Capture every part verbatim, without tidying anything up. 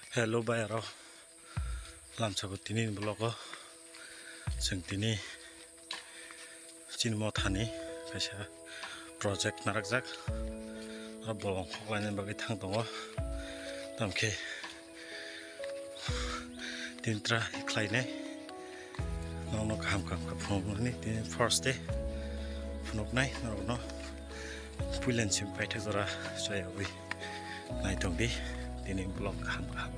Hello bayarok, lamsabo tini ni vlog o chwng tini chini mothani kaisa project narakjak, oro bolong khoklaina bagwi thang tongo, tamkhe tini try khlainai. Nono kaham kaham khe phunuknani tini first day phunuknai norokno puilan sim paithak jora chayogwi naitongdi tini vlog kaham kaham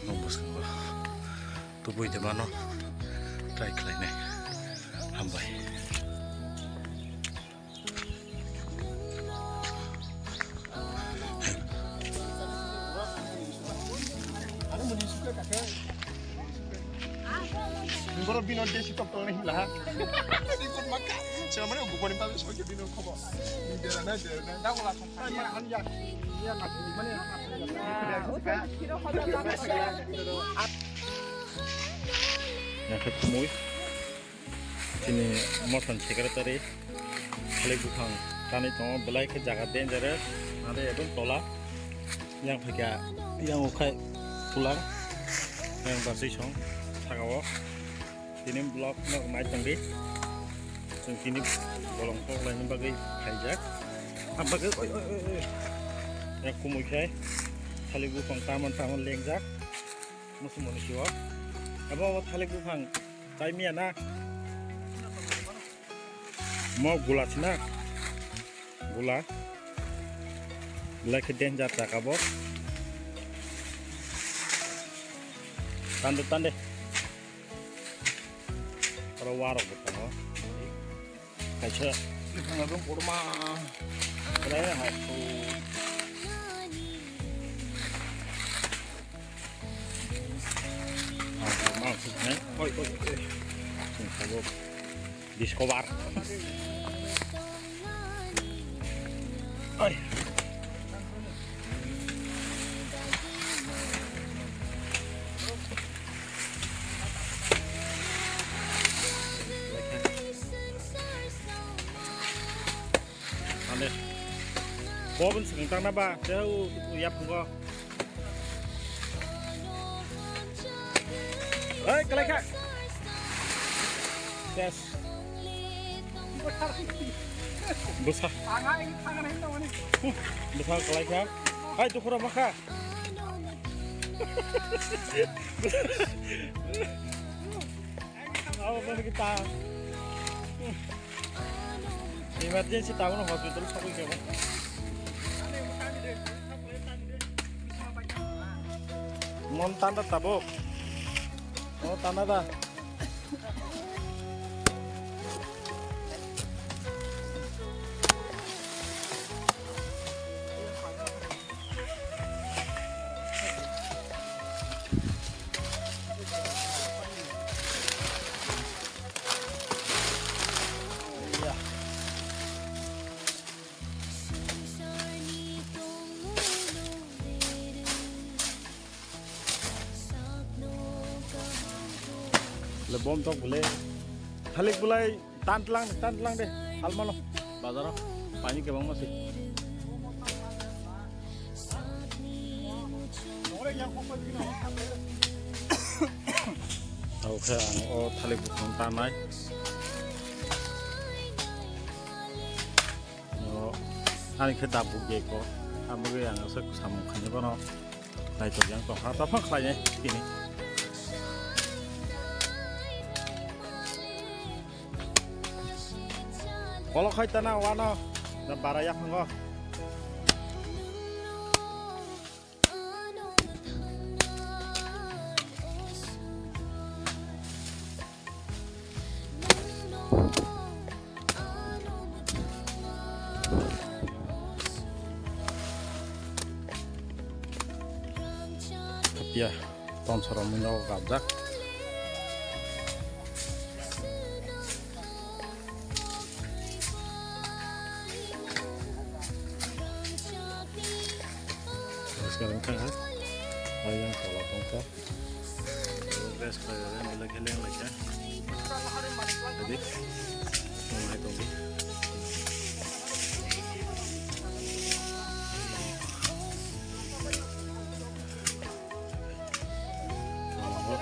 nong bwskango tubui de mano try khlainai. Hambai. Borok bino desi toktok ni himla ha. Sini kot maka. Sini mana gubani tabi soke bino khobo. Dera na dera na. Dago la thong. Ya ya ya na mane. Yang khe khumui. Chini mothani secretary thalik buphang tanwi tongo, belai khe jaga dangerous, are ekdom tola. Yang phaikha, yang ukhai pulang, yang basui song saka o. Tini vlog no nai tongdi. Chwng tini bolong koklaini bagwi phaijak. Ang bagwi oi, oi, oi, oi. Yang khumui khai thalik buphang taman taman lengjak. Musu moni siwo. Abo, abo thalik buphang chai miya na? Mo gula sina. Gula. Gula khe danger taka bo. Tande, tande. Oro warok bo tongo. Kaisa. Bwkhang rok kotorma. Belai hai. Oi, oi, oi. Discover. Oi. Ande. Bobon swkang tangna ba, tei u, u yaphango. Oi, kalai kha. Yes. Bwsa. Bwsa kalai kha. Hai, dukhura makha. Abo bani kita. Emergency tamono hospital sokoi kebo. Mon tanda tabuk. Oh, tanda da. Le bom tok bole. Thalik bulai tan tlang, tan tlang de. Halmalo. Bazaro. Pani kebang masi. Tao khe ang o thalik buphang tanai. O, ani khe dabuk geko. Aboni ang aswk samung khainai bono. Naithok yang tongkha, tongphang khlainai tini. Kolok khai tana wano, da bara yaphango. Khatiya tonsoro mino gabjak. Sekarang kan, ha? Ayang salah tongkha. Rest khlai rwgwi nai lai khe leng lai khe. Ready? Tongnai tongdi.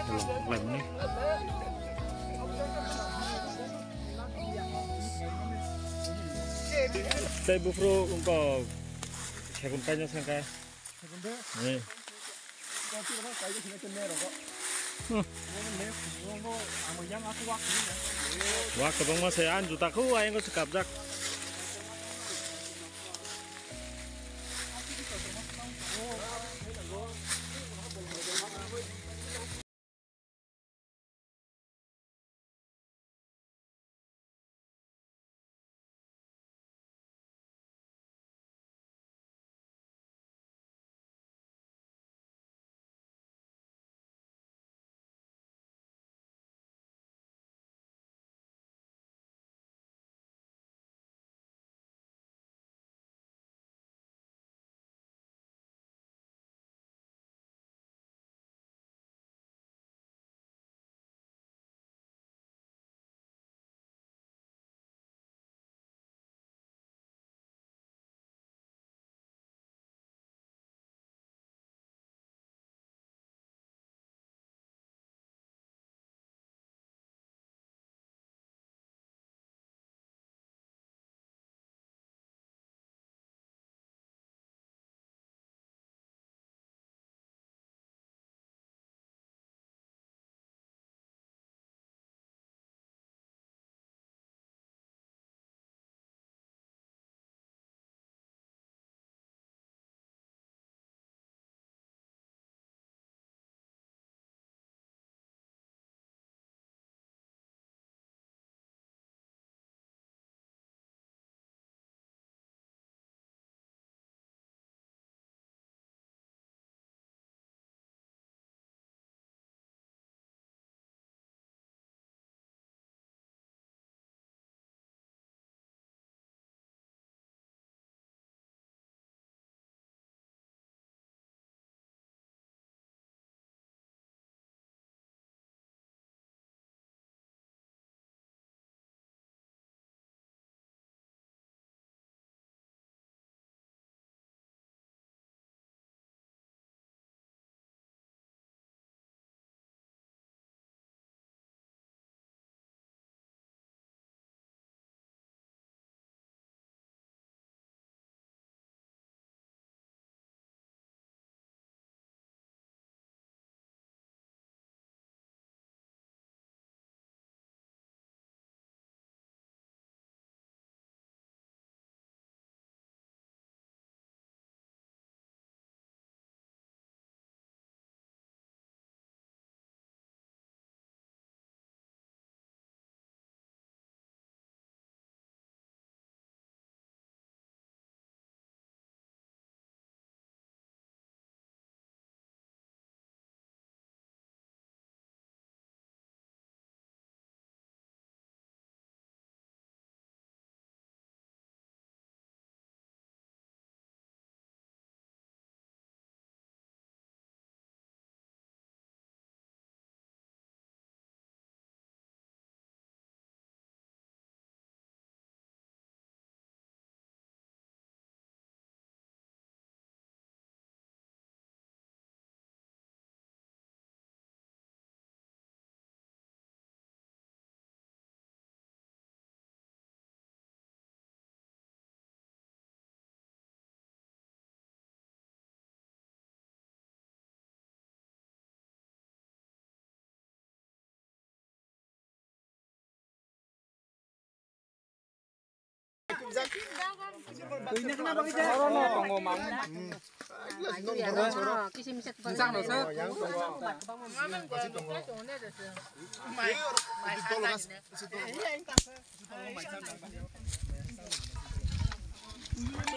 Tei buphuru wngkha segun kainwi sangkha. Segun de? Eh. Wak kwbangma se ani juta khu ayang se kapjak.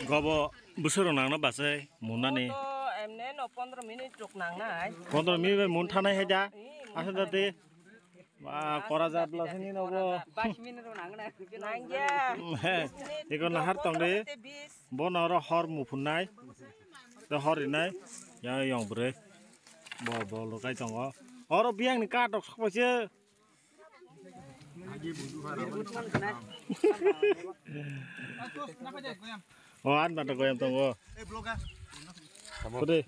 Gobo bwswk rok nangna bachai munani. Emne no pondro minute rok nangnai. Pondro minute bai mun thanai hai da. Asa da de. Ba kora jat bla sini no bo. Nangya. Iko nahar tong de. Bo no ro hor muphunai. Te hor rinai. Ya yong bre. Bo bo lo kai tongo. Oro biang ni ka tok sok paise. O an bata goyam tongo. Kode.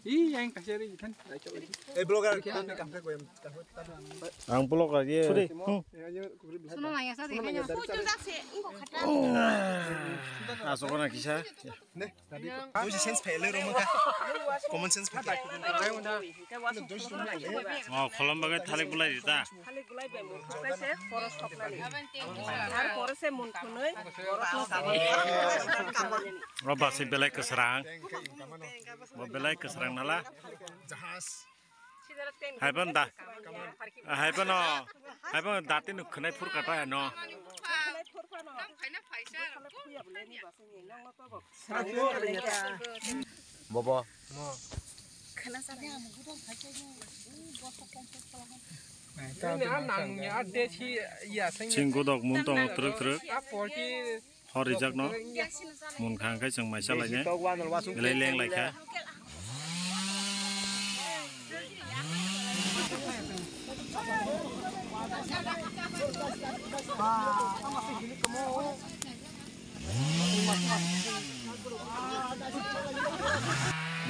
Ih, yang kasih hari kan. Eh, blogger, kami kampre koyam. Ang blogger ye. Sudah. Hmm. Suno nang ya sa de. Suno nang ya sa de. Asok na kisa. Ne, tadi. Doji sense phaile roma ka. Common sense phaile. Oh, kholom bagai thalik bulai dita. Thalik bulai bai mun thok kaise, poros thok nani. Ar pore se mun thunui, poros no sabani. O basi belai kwsrang. O belai kwsrang nala. Jahaj. Hai pon da. Hai pon no. Hai pon dati nuk khnai phur kata no. Bobo. Sing godok mun tongo twrwk twrwk. Hor rijak no. Mun kha hwnkhe chwng mai cha lainai. Belai leng lai kha.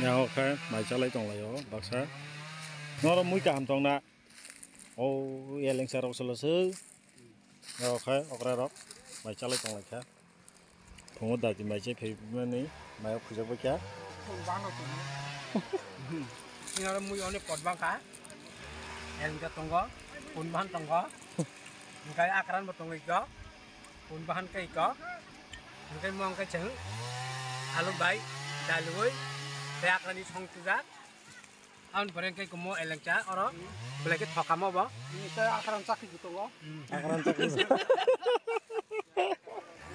Ya, oke, mai chalai tong lai o, baksa. Noro mui kaham tong na. O, elengsa rok solo se. Ya, oke, okra rok mai chalai tong lai kha. Phungo dati mai che phai mani, mai o khujak bai kha. Noro mui oni pot bang kha. Elengsa tongo, pun bahan tongo. Engkai akran bo tongo iko. Pun bahan khe iko. Hingke mong khe chwng alu bai dalwi tei akrani song tujak. Aboni pore khe kumo elengcha oro belai khe thokamo bo. Tei akran chakri bo tongo. Akran chakri.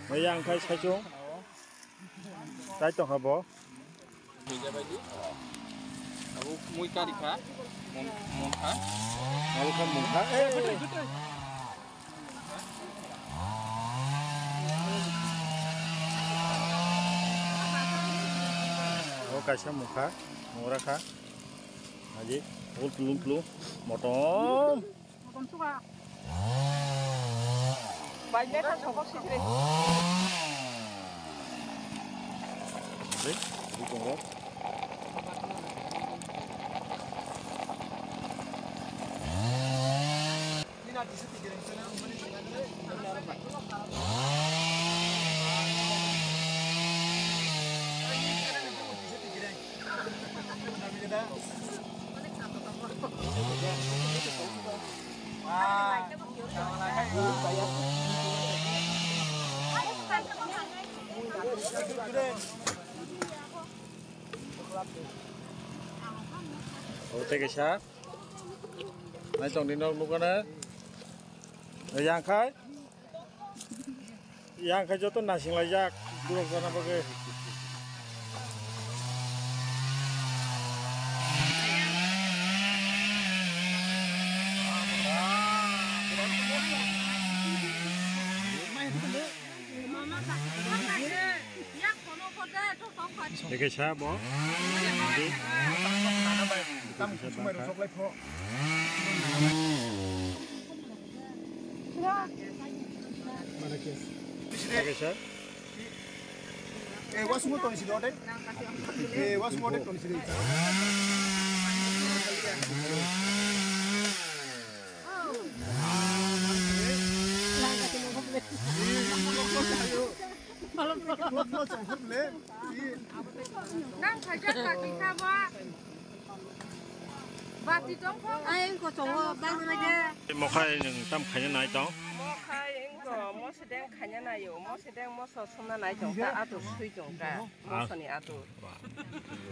Bai yang khai saichung. Chai tongkha bo. Media bai di. Abo mui kari kha. Mung, mung kha. Abo kha mung kha. Eh, eh. Abo kaisa mung kha. Mung ra kha. Aji, tul tulung tulung. Motom. Bai, metha sokok sijre. Bai, di tongo. Obo tei kaisa. Nai tong di nok nukana. Yang khai. Yang khe joto nasing laijak, borok jana bagwi. Eke sa bo. Eke sa. Eh, wasung tong sini odek. Eh, wasung odek tong sini. Nang khaijak kaki sabo. Bati tongkho. Ai, ko tongo, bang na ge. Mokhai nwng tam khaina nai tong? Mokhai wngkho, mosedeng khaina naio, mosedeng moso sumna nai tong ta, atur sui tong ta, mosoni atur.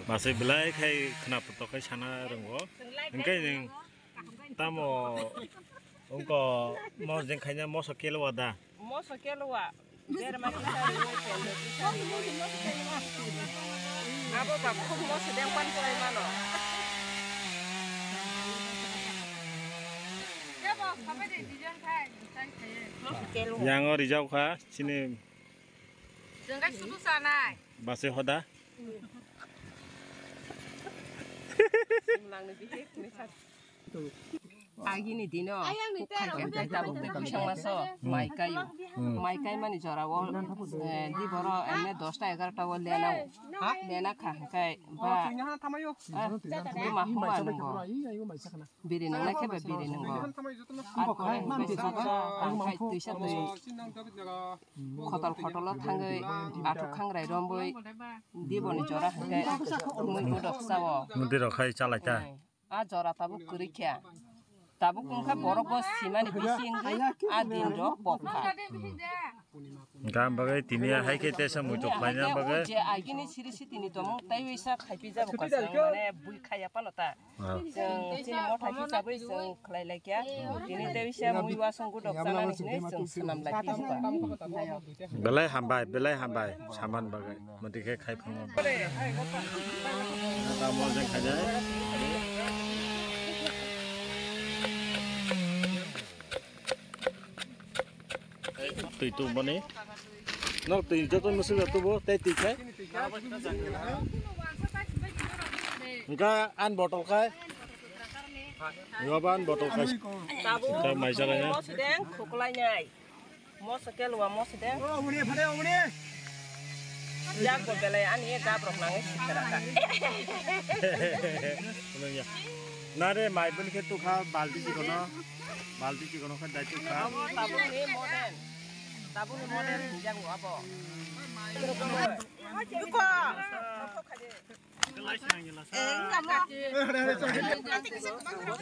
Masai belai khai khna putok khai sana rwngo. Hingke nwng tamo wngkho mosedeng khaina moso kelowa da? Moso kelowa. Derma kisa riwi pendo kisa riwi. Abo ba khub moso deng pan kwlai mano. Moso kelowa. Yang o rijak kha chini. Jengkai sudu sanai. Base hoda. Simlangni bihik ni sat. Agini dino, ayang ni tero, tabuk tei bising maso, hmm, mai kayo. Hmm. Mai kai mani jora o, eh, di boro, ene dosta egarota o lena o. Ha? Lena kha, hingkai, ba, ah, huma, huma nungo. Biri nang na khe ba biri nungo. Ar pore hingkai saka, ang khai tuisa tui. Khotol khotol o thangwi, athuk khangrai rombwi, di boni jora hingkai, mui budok sao. Mui biro khai chalai ta. Eh. A jora tabuk kwrwi kha. Tabuk wngkha borok bo simani bising wngwi a din rok pokha. Hwnkha ang bagwi tini hai khe tesa muitu khlaina bagwi. Je agini siri sitini tongmung tei wisa khaipi jabo kasang mane bui khaya pano ta. Ah. Chwng chini motha hisabwi chwng khlai lai kha. Tini tei wisa mui wasung gudok chanani hinwi chwng swnam lai phi kha. Belai hambai, belai hambai, saman bagwi. Mati khe khai phano. Tamo je khaja. Twi tu bani. Nok twi joto musul tu bo, tei twi khai. Hwnkha an bottle khai. Yoban bottle khai. Tabuk. Khai mai chalai na. Moso deng, khuklai nai. Moso kelwa moso de. O, muni, phade, o, muni. Jak bo belai ani ye gap rok nangwi sikra ka. Nare mai bini khe tukha balti chikono. Balti chikono khe dai tukha. Abo tabuk ni model. Tabuk ni model jak bo abo. Duko.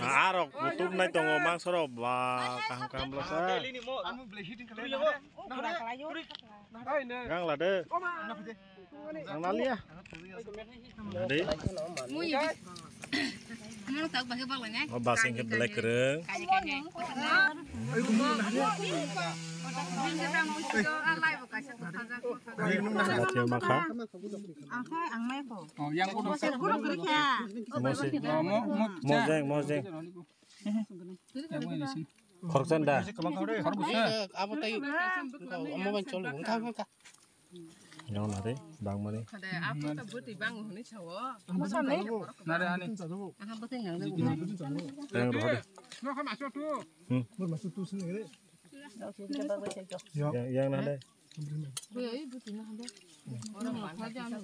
Arok butuk nai tongo mangso rok ba kaham kaham bwsa. Gang la de. Ang na liya. Ade. Mui. Mono tak bagi bak lai nai. O basing ke belai kereng. Kaji kaji. Bini ke tang usi do, ah, lai bo kaisa kota jak kota. Bathia makha. Ang khai ang mai ko. Oh, yang ko. Bosel guru guru kya. Mose. Oh, mo, mo. Mojeng, mojeng. Khoroksan da. Abo tai. Omo ban chol. Thang thang. Yang nare, bang mani. Khade, apo ta bwtwi bang hwnwi sao. Nare ani. Aha bwtwi nang de. Yang rohor. No kham aso tu. Hmm. Yang, yang nare. Bwtwi na hande. Oro ma kha jam.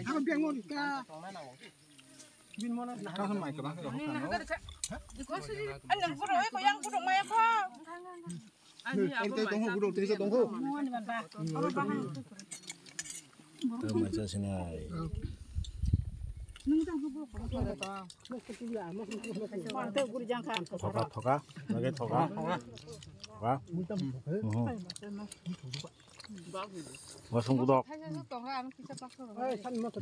Abo biang mo ka. Bin mo na. Ka hwn mai ka ba. Ni na hande. Iko si, ani buro, iko yang buro mai ko. Ani abo mai. Tongho, gudok tisa tongho. Tei mai cha sinai. Thoka, thoka, lage thoka. Thoka. Mhm. Wasung gudok.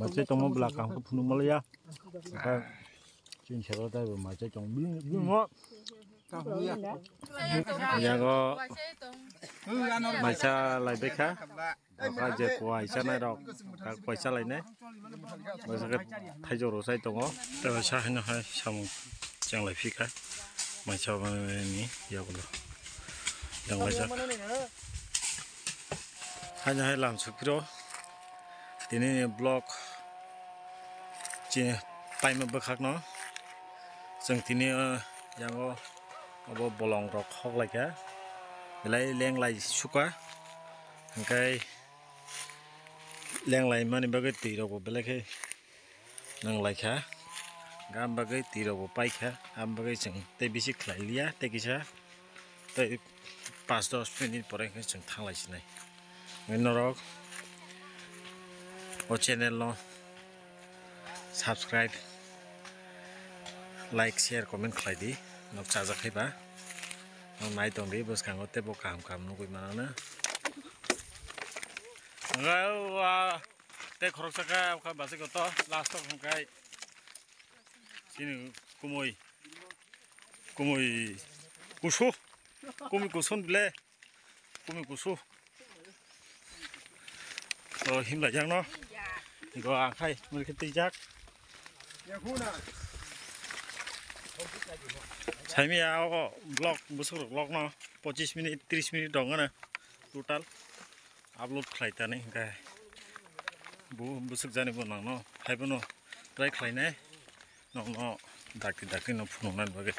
Bache tongmo bwla kaham khe phunuk maliya. Chini sero tei bo mai chai tong. Bini, bini mo. Yago maisa lai bekha. Aka je kuai sanai rok. Kak paisa lai nai. Maisa khe thaijo ro sai tongo. Tei sa hino hai samung chang lai phika. Maisa ni yagulo. Yang lai jak. Haino hai lam sukiro. Tini ni vlog chini paima bwkhak no. Chwng tini, uh, yango abo bolong rok hok lai kha. Belai leng lai suka. Hingkai leng lai mani bagwi twi rok bo belai khe nang lai kha. Gam bagwi twi rok bo pai kha. Am bagwi chwng tei bisi khlai liya tei kisa. Tei paanch dos minute pore khe chwng thanglai sinai. Norok o channel no subscribe, like, share, comment khlai di. Nok chajak khe ba. Nok nai tong di bwskango tei bo kaham kaham nugui manana. Ang wa tei khoroksa kha, kha basi koto last o hwnkhe chini kumui. Kumui kusu. Kumui kusu bile. Kumui kusu. O himlai jak no. Go ang khai mui khe twijak. Saimi ya o vlog busuk vlog no pochis minute tris minute dong ano total upload khlai tani hingkhe bu busuk jani bo nang no hai bono try khlai nai. Nokno Dakti dakti no phunuknani bagwi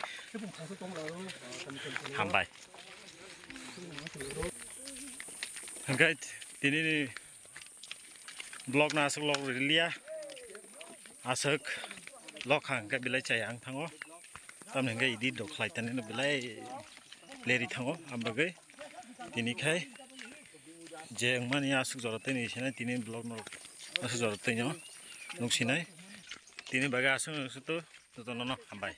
hambai. Hwnkhe tinini vlog no aswk log rwliya, aswk log kha hwnkhe belai chaya wng thango, tamni hwnkhe edit rok khlai tani no belai leri thango, aboni bagwi tini khai je wngmani aswk jora twi ni sinai tini vlog no aswk jora twi no nuksinai, tini bagwi aswk nuksutu jotono no hambai.